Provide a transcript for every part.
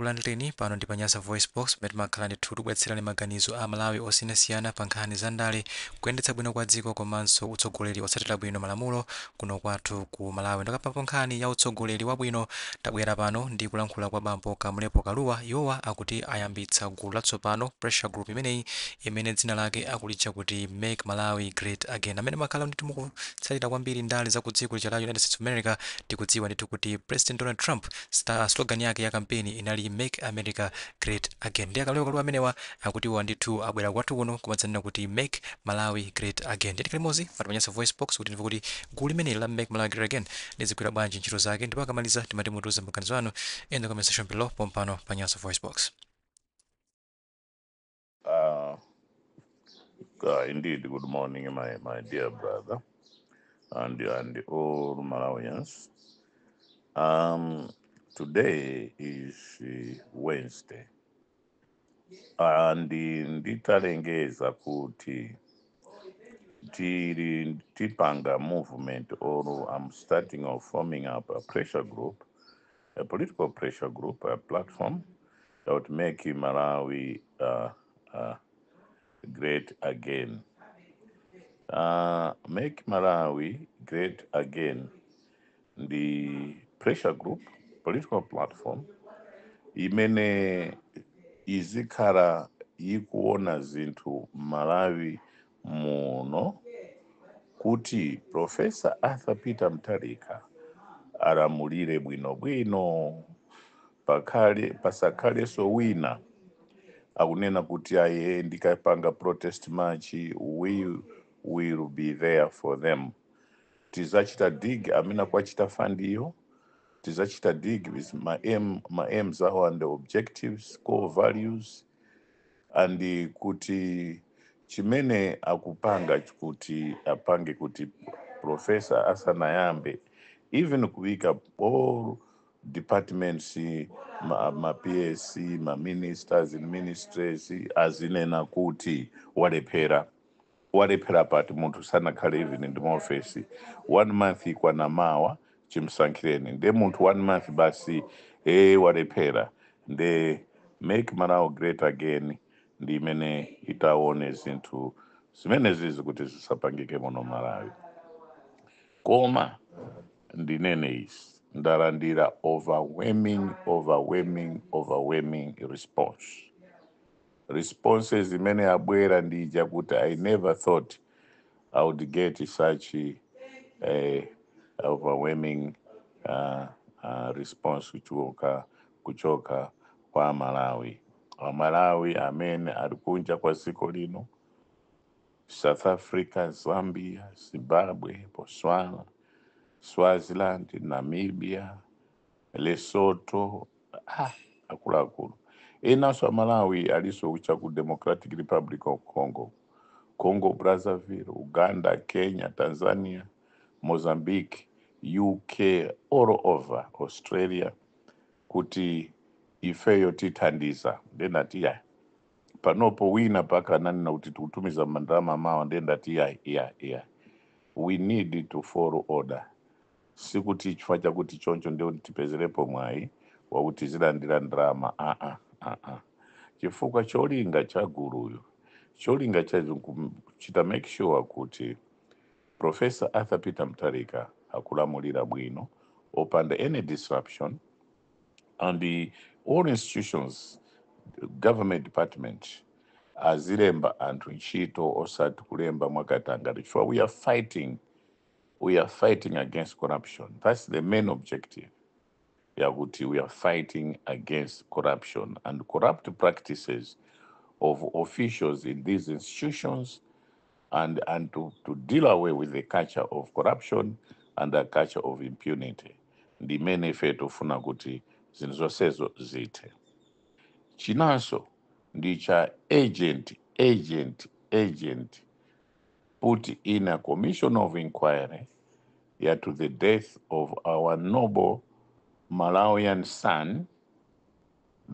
Kulandireni pano ndi pa Nyasa Voice Box, pamene timakhala ndithu tikubweretserani maganizo a Malawi osiyanasiyana pa nkhani za ndale, kuyendetsa bwino kwa dziko komanso utsogoleri otsatira bwino malamulo kuno kwathu ku Malawi. Ndakapapo nkhani ya utsogoleri wabwino, tabwera pano ndi kulankhula kwa Bambo Kamlepo Kalua. Iwowa akuti ayambitsa gulu latsopano, pressure group imeneyi, imene dzina lake akulitcha kuti Make Malawi Great Again. Amene makhala ndithu mukutsatira kwambiri ndale za ku dziko la United States of America, tikudziwa ndithu kuti President Donald Trump, slogan yake ya kampeni inali "Make America Great Again". Ndi a Kamlepo Kalua amenewa akutiwa ndithu abwera kwathu kuno kumadzanena kuti "Make Malawi Great Again". Ndiye limodzi pano pa Nyasa Voice Box kuti ndimve kuti gulu limeneli la Make Malawi Great Again lizigwira bwanji ntchito zake. Ndipo akamaliza, timati mutiuze maganizo anu in the comment section below pompano pa Nyasa Voice Box. Indeed, good morning, my dear brother and all Malawians. Today is Wednesday, and nditalengeza kuti tiri tipanga movement, or I'm starting or forming up a pressure group, a political pressure group, a platform that would make Malawi great again. Make Malawi Great Again, the pressure group, political platform, imene izikhala ikuona zinthu Malawi muno kuti Professor Arthur Peter Mutharika alamulire bwinobwino, pakhale pasakhalenso wina akunena kuti aye, ndikapanga protest march. We will be there for them. Tizachita dig amene akuachita fund iyo, tizachita dig with ma aims awo and the objectives, core values, and kuti chimene akupanga kuti apange kuti Professor asanayambe even kuika all departments, ma PSC, ma ministers in ministries, azinena kuti walephera. Walephera pati? Munthu sanakhale even ndi maofesi one month, ikwana mawa chimsankhireni, nde munthu one month basi, walephera. Nde Make Malawi Great Again ndi imene itaone zinthu zimene zizi kuti zisapangike muno Malawi. Koma ndinene izi: ndalandira overwhelming, overwhelming, overwhelming response, responses imene abwera ndija kuti I never thought I would get such a overwhelming response kuchoka kwa Malawi, Amalawi amene ali kunja kwa dziko lino: South Africa, Zambia, Zimbabwe, Botswana, Swaziland, Namibia, Lesotho. Ah, akuluakulu, enanso Amalawi aliso kucha ku Democratic Republic of Congo, Congo Brazzaville, Uganda, Kenya, Tanzania, Mozambique, UK, all over Australia, kuti ifeyo tithandiza. Ndendati ya panopo wina paka ananena kuti tikutumiza mandalama mawa. Ndendati ya iya iya, we need to follow order. Sikuti chifukwa chakuti choncho ndio tipezerepo mwayi wakuti zilandira ndalama. Aa aa, chifukwa cholinga cha guluyo, cholinga chacho kuchita make sure kuti Professor Arthur Peter Mutharika akulamulira bwino opanda any disruption, and all institutions, government department, azilemba anthu ntchito, osati kulemba mwakatangale, chifukwa we are fighting against corruption. That's the main objective yakuti we are fighting against corruption and corrupt practices of officials in these institutions and to deal away with the culture of corruption and the culture of impunity. Ndimene ife tofuna kuti zinthu zonsezo zithe. Chinanso ndi cha agent, agent, agent put in a commission of inquiry to the death of our noble Malawian son,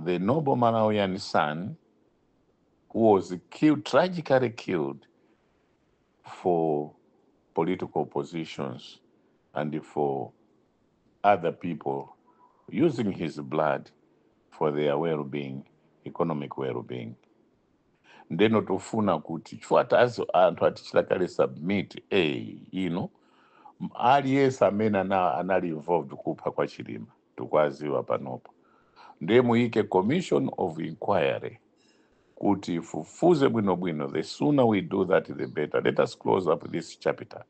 the noble Malawian son who was killed, tragically killed for political positions and for other people using his blood for their own gain. for their well-being, economic well-being. Ndeno tofuna kuti chifukwa tazo anthu atichita kale submit ino aliyense amene anali involved kupha kwa Chilima tikwaziwa panopo. Ndiye muyike commission of inquiry kuti ifufuze bwinobwino. The sooner we do that, the better. Let us close up this chapter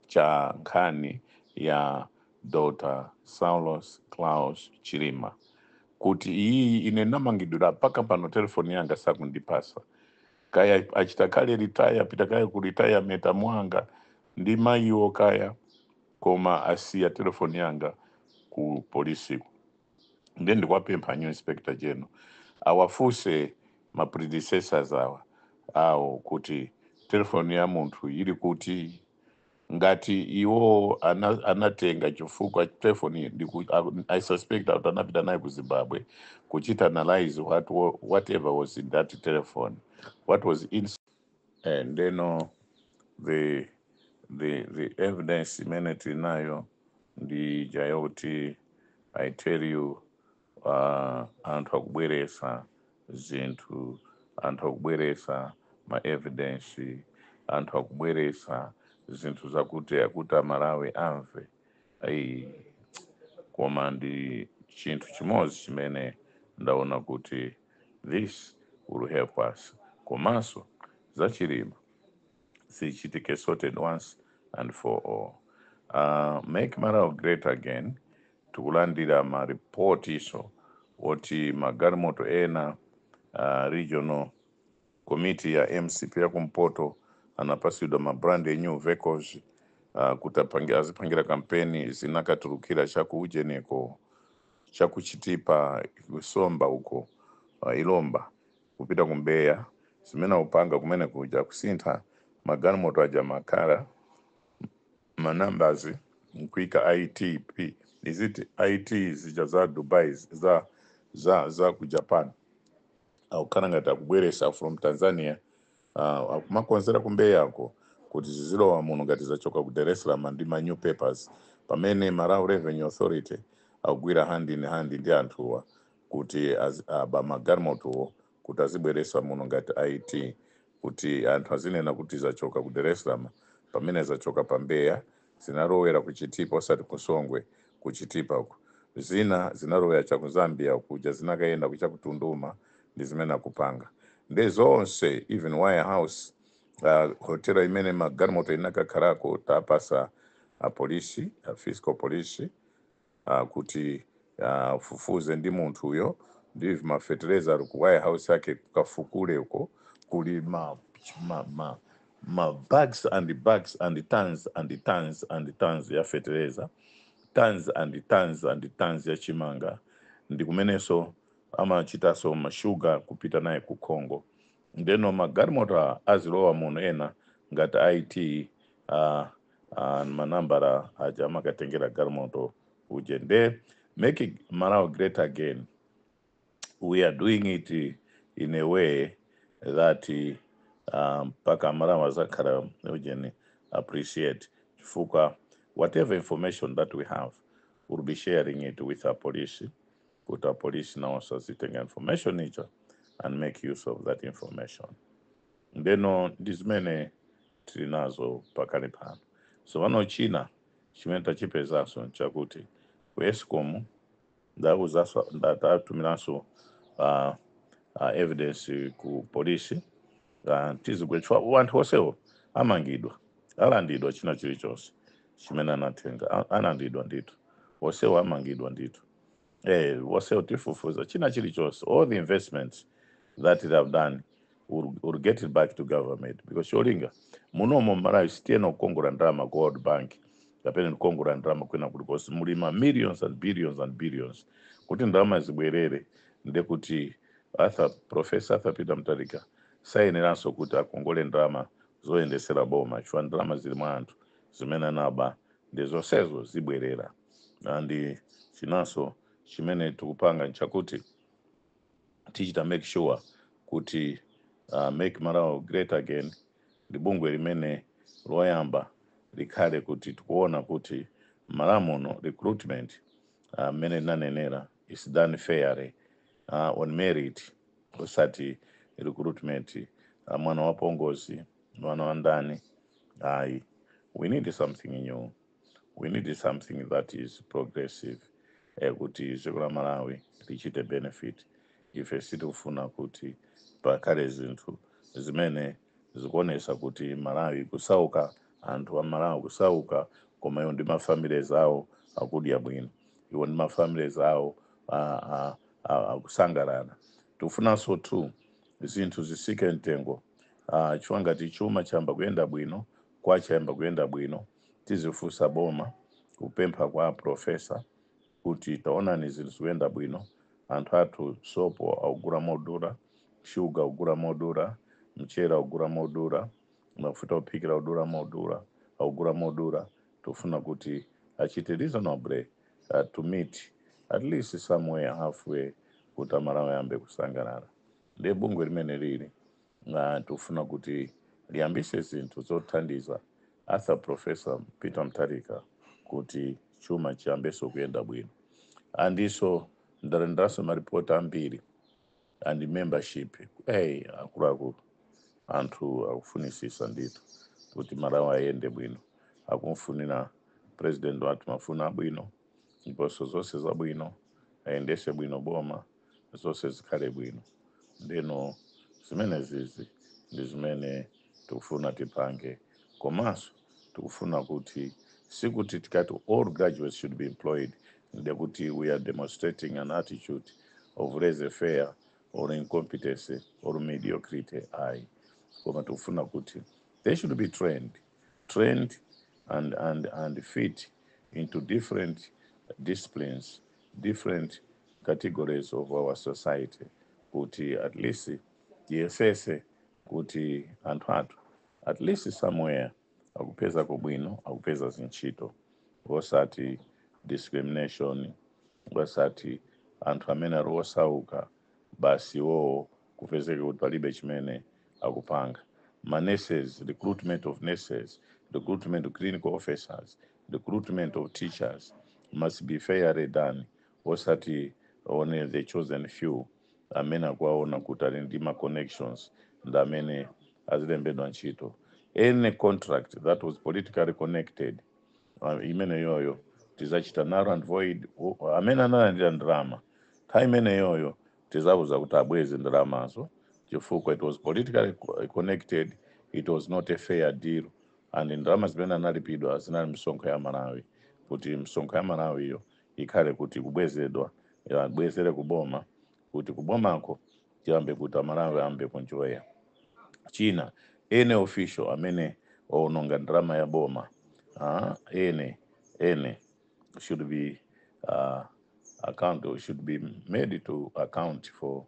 cha nkhani ya Dr. Saulos Klaus Chilima, kuti iyi ine namangidwira mpaka pano, telefoni yanga sakundipasa. Kaya achita kale retire, apita kale ku retirement amwanga ndi mayiwo kaya, koma asiya telefoni yanga ku polisi. Ndiye ndikwapempha new Inspector General awafuse ma predecessors awa awo kuti telefoni ya munthu ili kuti, ngati iwo anatenga, chifukwa telefoni I suspect kuti anapita naye ku Zimbabwe kuchita analyze whatever was in that telephone, what was in. And then the evidence imene tinayo ndi jayoti. I tell you, anthu akubweresa zinthu, anthu akubweresa ma evidence, anthu akubweresa zinthu zakuti akuti Amalawi amve. Ayi, koma ndi chinthu chimodzi chimene ndaona kuti this will help us, komanso zachilima zichitike sorted once and for all. Make Malawi Great Again, tikulandira maripoti iso oti magalimoto ena regional committee ya MCP ya kumpoto anapasidwa ma brand new vehicles kuti azipangira kampeni, zinakatulukira chakuujeneko chakuchitipa, kusomba uko, Ilomba kupita kumbeya. Zimene upanga kumene kuja kusintha magalimoto aja makhala ma numbers nkuika ITP, is it IT zija za Dubai, za ku Japan, akukhala ngati akubweresa from Tanzania, akumakonzera kumbeyako kuti zizilowa muno ngati zachoka ku Dar es Salaam ndi ma new papers, pamene Malawi Revenue Authority akugwira hand in hand ndi anthuwa kuti aba magalimotowo kuti azibweresa muno ngati IT, kuti anthu azinena kuti zachoka ku Dar es Salaam pamene zachoka pa Mbeya, zinalowera ku Chitipa osati ku Songwe, ku Chitipa uko. Zina zinalowera cha ku Zambia kuja, zinakayenda kucha ku Tunduma. Ndi zimene akupanga ndi zonse, even warehouse, hotela imene magalimoto inakakhalako, tapasa apolisi, a fiscal police, kuti fufuze ndi munthuyo ndi mafetereza ali ku warehouse yake, kafukule uko kuli ma bags and bags and tons and tons and tons ya fertilizer, tons and tons and tons ya chimanga, ndi kumenenso amachitanso mashuga kupita naye ku Congo. Ndeno magalimoto azilowa muno ena ngati IT, manambala aja amakatengera galimoto uje. Nde Make Malawi Great Again, we are doing it in a way that mpaka Malawi azakhala ujeni appreciate, chifukwa whatever information that we have, we'll be sharing it with our police, kuti our police now azitenga information icho and make use of that information. Ndeno ndi zimene tili nazo pakali pano. So pano china chimene tachipezanso nchakuti ku ESCOM ndauzaso, ndatumiranso evidence ku polisi, tizigwe anthu onsewo amangidwa, alandidwa china chilichonse chimene anatenga. Analandidwa ndithu, onsewo amangidwa ndithu. Onsewo tifufuza china chilichonse. All the investments that they have done will get it back to government, because cholinga munomo Malawi sitiyena kukongola ndalama ku World Bank kapena kukongola ndalama kwina kulikonse. Muli ma millions and billions and billions. Kuti ndalama zibwerere, ndekuti Arthur, Professor Arthur Peter Mutharika sayeneranso kuti akongole ndalama zoyendesera boma, chifukwa ndalama zili mwa anthu zimene anaba, ndi zonsezo zibwerera. Andi chinanso chimene tikupanga nchakuti tichita make sure kuti Make Malawi Great Again ndi bungwe limene loyamba likhale kuti tikuona kuti Malawi muno recruitment, mmene linanenera, is done fairly. on merit, osati recruitment mwana wa pongozi, mwana wa ndani, ayi. We need something new, we need something that is progressive, kuti dziko la Malawi lichite benefit. Ife sitikufuna kuti pakhale zinthu zimene zikuonesa kuti Malawi kusauka, anthu a Malawi kusauka, koma iwo ndi mafamilies awo akudya bwino, iwo ndi mafamilies awo akusangalala. Tikufunanso tu zinthu zisike mtengo, chifukwa ngati chuma chayamba kuyenda bwino, kwachayamba kuyenda bwino, tizifunsa boma kupempha kwa professor kuti taonani, zinthu zikuyenda bwino, anthu athu sopo akugula modula, shuga akugula modula, mchere akugula modula, mafuta ophikira akugula modula, akugula modula. Tofuna kuti achite reasonably to meet at least somewhere halfway kuti Amalawi ayambe kusangalala. Ndiye bungwe limene lili tikufuna kuti liyambise zinthu zothandiza Arthur Professor Peter Mutharika kuti chuma chiyambenso kuyenda bwino. Andiso ndalandiranso maripoti ambiri and membership. Hey, akuluakulu, anthu akufunisisa ndithu kuti Malawi ayende bwino, akumfunira president wathu mafuna abwino ndiponso zonse zabwino, ayendese bwino boma, zonse zikhale bwino. Ndino zimene zizi ndi zimene tikufuna tipange. Komanso tikufuna kuti sikuti tikati all graduates should be employed, ndekuti we are demonstrating an attitude of laissez-faire or incompetence or mediocrity, ayi. Koma tikufuna kuti they should be trained and fit into different disciplines, different categories of our society, kuti at least tiyesese kuti anthu athu at least somewhere akupeza kubwino, akupeza zintchito, osati discrimination, osati anthu amene ali osauka basi iwowo kupezeka kuti palibe chimene akupanga. Ma nurses, recruitment of nurses, recruitment of clinical officers, recruitment of teachers must be fairly done, osati only the chosen few amene akuwaona kuti ali ndi ma connections ndi amene azilembedwa ntchito. Any contract that was politically connected, imene yoyo tizachita null and void. Amene analandira ndalama nthawi imene yoyo tizawuza kuti abweze ndalamazo, chifukwa it was politically connected, it was not a fair deal, and ndalama zimene analipidwa zinali msonkho ya Malawi, kuti msonkho ya Malawiyo ikhale kuti kubwezedwa, abwezere kuboma, kuti kubomako tiyambe kuti Amalawi ayambe kunjoya. China, any official amene waononga ndalama ya boma, any should be account or should be made to account for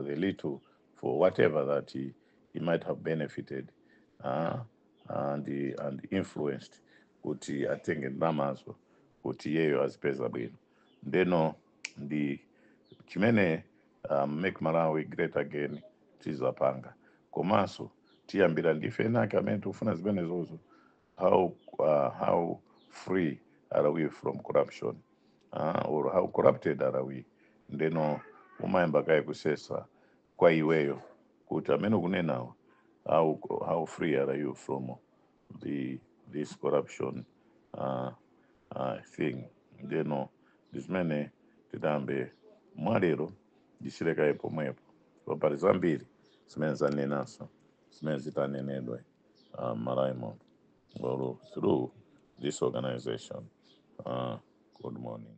the little, for whatever that he might have benefited and influenced kuti atenge ndalamazo kuti iyeyo azipeza bwino. Ndeno ndi chimene Make Malawi Great Again tizapanga. Komanso tiyambira ndife enake amene tikufuna zimenezozo. How free are we from corruption, or how corrupted are we? Ndeno umayamba kaye kusesa kwa iweyo kuti amene ukunenawo, how free are you from this corruption thing? Ndeno ndi zimene titambe mwalero. Ndisirekaye pomwepo, pali zambiri zimene zanenanso zimene zitanenedwe Malawi or through this organization. Good morning.